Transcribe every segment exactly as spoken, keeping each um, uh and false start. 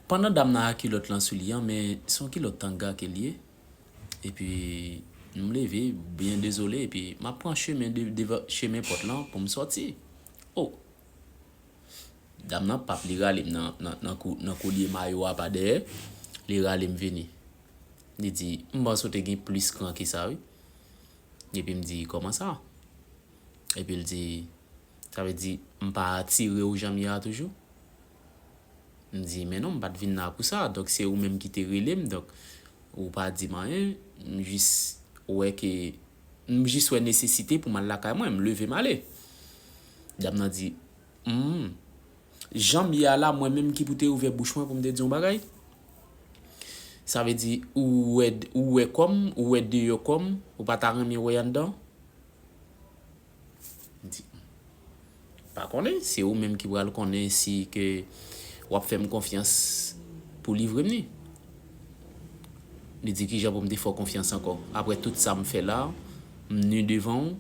Pandan dam nan a kilòt lan sou li an, men se yon kilòt tanga ke l ye. Epi, m leve, byen dezole, epi m ap pran chemen de, devan, chemen pòt lan pou m sòti. O! Dam nan p ap, li rale m nan, nan, nan kou, nan kolye mayo a pa dèyè, li rale m vini. Li di, "M panse w te gen plis kran ke sa, wi." Epi m di, "Kòman sa?" Epi l di, "Sa vle di, m pa atire w jan m ye a toujou?" M di, "Men non, m pa t vin la pou sa. Donk, se ou menm ki te rele m. Donk, ou pa di m anyen. M jis wè ke, m jis wè nesesite pou m al lakay mwen. M leve, m ale." Dam nan di, "Hmm. Jan m ye a la, mwen menm ki pou te ouvè bouch mwen pou m te di yon bagay? Sa vle di, ou wè, ou wè kò m, ou wè deyò kò m, ou pa ta renmen wè anndan?" M di, "Pa konnen, se ou menm ki pral konnen si ke w ap fè m konfyans pou livre m ni." Li di, "Kijan pou m te fè w konfyans ankò? Apre tout sa m fè la, m ni devan w,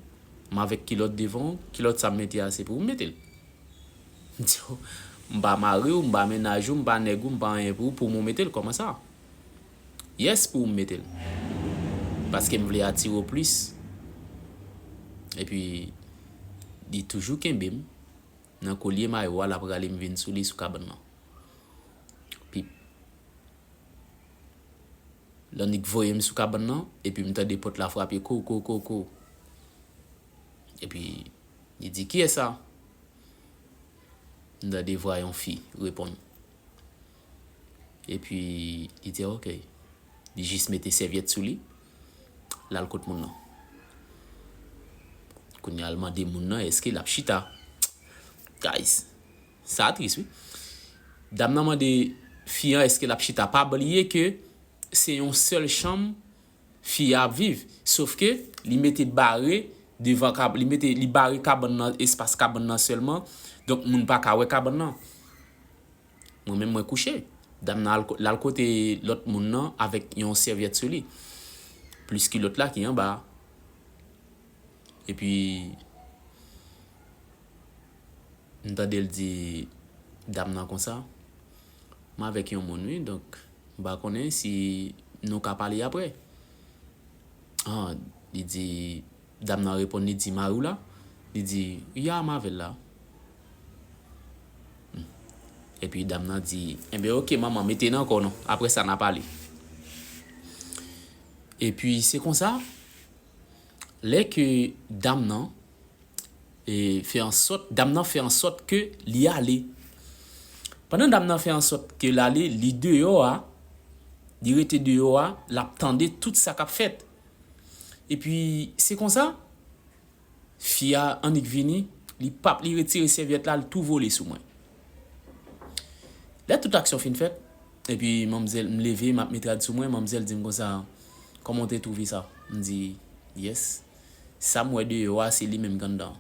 m avèk kilòt devan w, kilòt sa m mete a, se pou ou m mete l." M di, "M pa mari w, m pa mennaj ou, m pa nèg ou, m pa anyen pou ou, pou mwen w mete l, kòman sa?" "Yes, pou ou m mete l. Paske m vle atire w plis." Epi, li toujou kenbe m nan kolye mayo a, l ap rale m vin sou li sou kabann nan. Pip. L annik voye m sou kabann nan, epi m tande pòt la frape ko, ko, ko, ko. Epi, li di, "Kiyès sa?" M tande vwa yon fi reponn. Epi, li di, "Ok." Li jis mete sèvyèt sou li, l al kot moun nan. Kounye a, l mande moun nan èske l ap chita. Guys, sa tris, wi. Dam nan mande fi an èske l ap chita. Pa bliye ke se yon sèl chanm fi a ap viv. Sof ke li mete bare devan kab-, li mete, li bare kabann nan, espas kabann nan sèlman. Donk, moun pa ka wè kabann nan. Mwen menm, mwen kouche. Dam nan al ko-, l al kote lòt moun nan avèk yon sèvyèt sou li. Plis kilòt la ki anba a. Epi, m tande l di dam nan konsa, "M avèk yon moun, wi, donk, m pa konnen si nou ka pale apre." Ah, li di, dam nan reponn, li di, "Mari w la?" Li di, "Ya, m avè l la." Hmm. Epi dam nan di, "Enben, ok, manman, mete nan kò nou. Apre sa, n a pale." Epi, se konsa, lè ke dam nan, e, fè an sòt, dam nan fè an sòt ke li ale. Pandan dam nan fè an sòt ke l ale, li deyò a, li rete deyò a, l ap tande tout sa k ap fèt. Epi, se konsa, fi a annik vini, li p ap, li retire sèvyèt la, li tou vole sou mwen. Lè tout aksyon fin fèt, epi manmzèl, m leve, m ap met rad sou mwen, manmzèl di m konsa, "Kòman w te twouve sa?" M di, "Yes. Sa m wè deyò a, se li menm k anndan.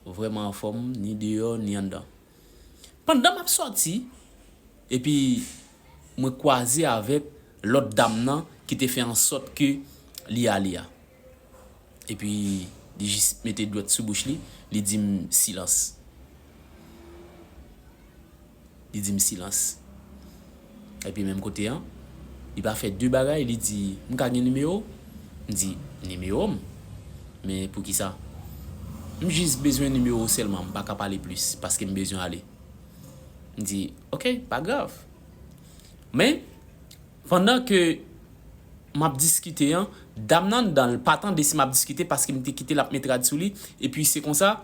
Vrèman anfòm, ni deyò, ni anndan." Pandan m ap sòti, epi mwen kwaze avèk lòt dam nan ki te fè an sòt ke li ale a. Epi li jis mete dwèt sou bouch li, li di m, "Silans." Li di m, "Silans." Epi menm kote an, li pa fè de bagay, li di, "M ka gen nimewo w?" M di, "Nimewo m? Men poukisa?" "M jis bezwen nimewo w sèlman, m pa ka pale plis, paske m bezwen ale." M di, "Ok, pa grav." Men, pandan ke m ap diskite an, dam nan anndan l pa tande si m ap diskite paske m te kite l ap met rad sou li. Epi se konsa,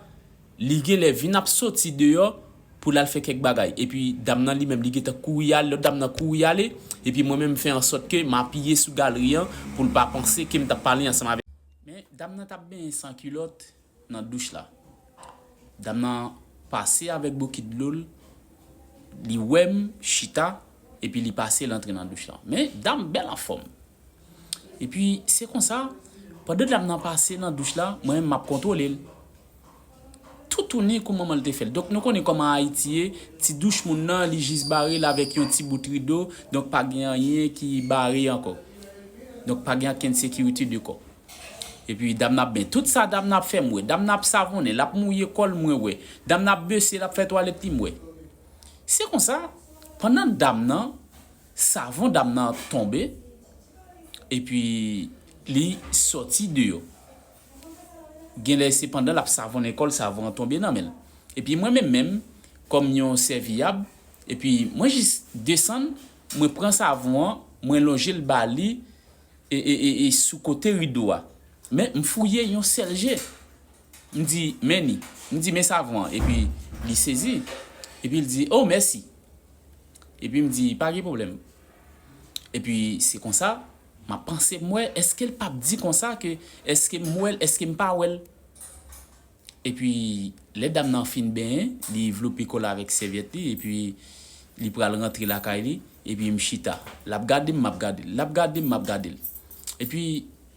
li genlè vin ap soti deyò pou l al fè kèk bagay. Epi dam nan li menm, li gentan kouri ale, lòt dam nan kouri ale. Epi mwen menm, m fè ansòt ke m apiye sou galri an pou l pa panse ke m t ap pale ansanm avèk. Men dam nan t ap benyen san kilòt nan douch la. Dam nan pase avèk bokit dlo l, li wè m chita, epi li pase, l antre nan douch la. Men dam bèl anfòm. Epi se konsa, pandan dam nan pase nan douch la, mwen menm m ap kontwole l. Toutouni kou manman l te fè l. Donk nou konnen kòman Ayiti ye, ti douch moun nan, li jis bare l avèk yon ti bout rido, donk pa gen anyen ki bare ankò. Donk pa gen okenn sekirite de kò. Epi dam nan ap ben. Tout sa dam nan ap fè m wè. Dam nan ap savonnen, l ap mouye kò l mwen wè. Dam nan ap bese, l ap fè twalèt li m wè. Se konsa, Pandan dam nan, savon dam nan tonbe, epi li sòti deyò. Genlè se pandan l ap savonnen kò l, savon an tonbe nan men l. Epi mwen menm menm, kòm yon sèviyab, epi mwen jis desann, mwen pran savon an, mwen lonje l ba li, e, e, e, e sou kote rido a. Men m fouye yon sèl je. M di, "Men ni." M di, "Men savon an." Epi li sezi. Epi l di, "Oh, mèsi." Epi m di, "Pa gen pwoblèm." Epi se konsa, m ap panse m wè, èske l p ap di konsa ke, èske m wè l, èske m pa wè l? Epi, lè dam nan fin benyen, li vlope kò l avèk sèvyèt li, epi li pral rantre lakay li, epi m chita. L ap gade m, m ap gade l. L ap gade m, m ap gade l. Epi,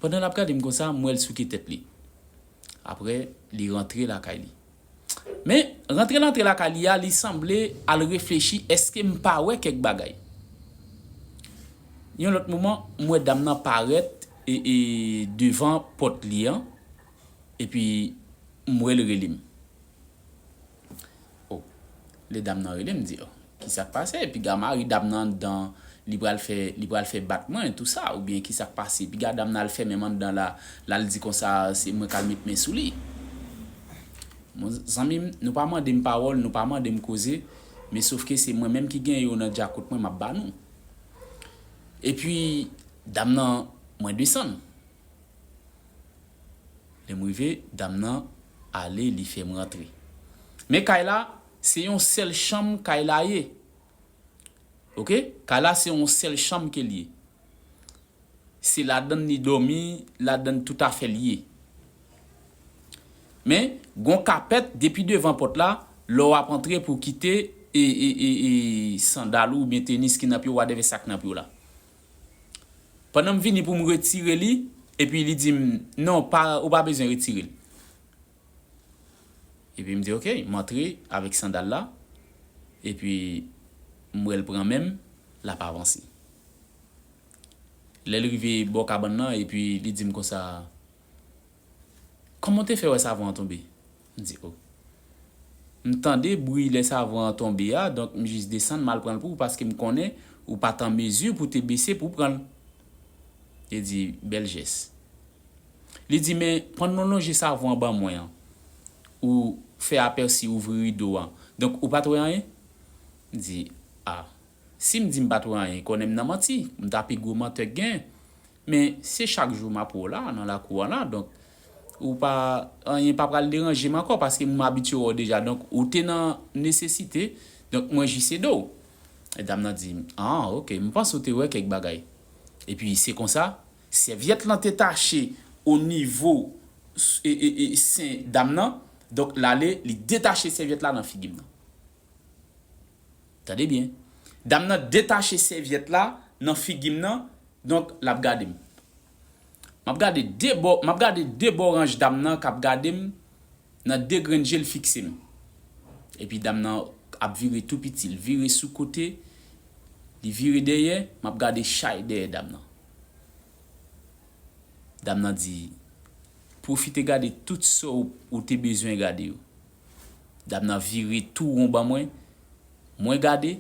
pandan l ap gade m konsa, m wè l souke tèt li. Apre, li rantre lakay li. Men, rantre l antre lakay li a, li sanble al reflechi, èske m pa wè kèk bagay? Yon lòt moman, m wè dam nan parèt e, e devan pòt li an, epi m wè l rele m. Oh, lè dam nan rele m, m di, "Oh, ki sa k pase?" Epi piga mari dam nan anndan, li pral fè, li pral fè bat mwen, tou sa, oubyen ki sa k pase? Piga dam nan al fèmen m anndan la, l al di konsa, se mwen k al met men sou li. Bon, zanmi m, nou pa mande m pawòl, nou pa mande m koze, men sofke se mwen menm ki gen yo nan djakout mwen, m ap ba nou. Epi, dam nan, mwen desann. Lè m rive, dam nan ale, li fè m rantre. Men kay la, se yon sèl chanm kay la ye. Oke? Kay la, se yon sèl chanm ke l ye. Se ladann li dòmi, ladann tout afè l ye. Men, gon kapèt depi devan pòt la, lè w ap antre pou w kite e, e, e, e sandal ou oubyen tenis ki nan pye w, whatever sa k nan pye w la. Pandan m vini pou m retire li, epi li di m, "Non, pa, ou pa bezwen retire l." Epi m di, "Oke," m antre avèk sandal la, epi m wè l pran men m, l ap avanse. Lè l rive bò kabann nan, epi li di m konsa, "Kòman w te fè wè savon an tonbe?" M di, "Oh." M tande bri lè savon an tonbe a, donk m jis desann, m al pran l pou ou, paske m konnen ou pa t an mezi pou w te bese pou w pran l. Li di, "Bèl jès." Li di, "Men, pandan w lonje savon an ban mwen an, ou fè apèsi ouvri rido a. Donk, ou pa t wè anyen?" M di, "A, si m di m pa t wè anyen, konnen m nan manti, m ta pi gwo mantè k gen. Men, se chak jou m ap wè w la, nan lakou an la, donk, ou pa, anyen pa pral deranje m ankò, paske m abitye wè w deja. Donk, ou te nan nesesite, donk, mwen jis ede w." E dam nan di, "A, oke, m panse w te wè kèk bagay." Epi, se konsa, sèvyèt lan te tache o nivo s-, e, e, e, sen dam nan. Donk, l ale, li detache sèvyèt la nan figi m nan. Tande byen. Dam nan detache sèvyèt la nan figi m nan, donk, l ap gade m. M ap gade de bò, m ap gade de bò ranj dam nan k ap gade m, nan de grenn je l fikse m. Epi dam nan ap vire tou piti, l vire sou kote, li vire dèyè, m ap gade chay dèyè dam nan. Dam nan di, "Pwofite gade tout sa w, ou te bezwen gade yo." Dam nan vire tou won ban mwen, mwen gade,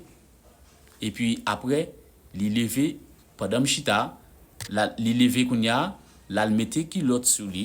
epi apre, li leve, pandan m chita, la, li leve kounye a, l al mete kilòt sou li,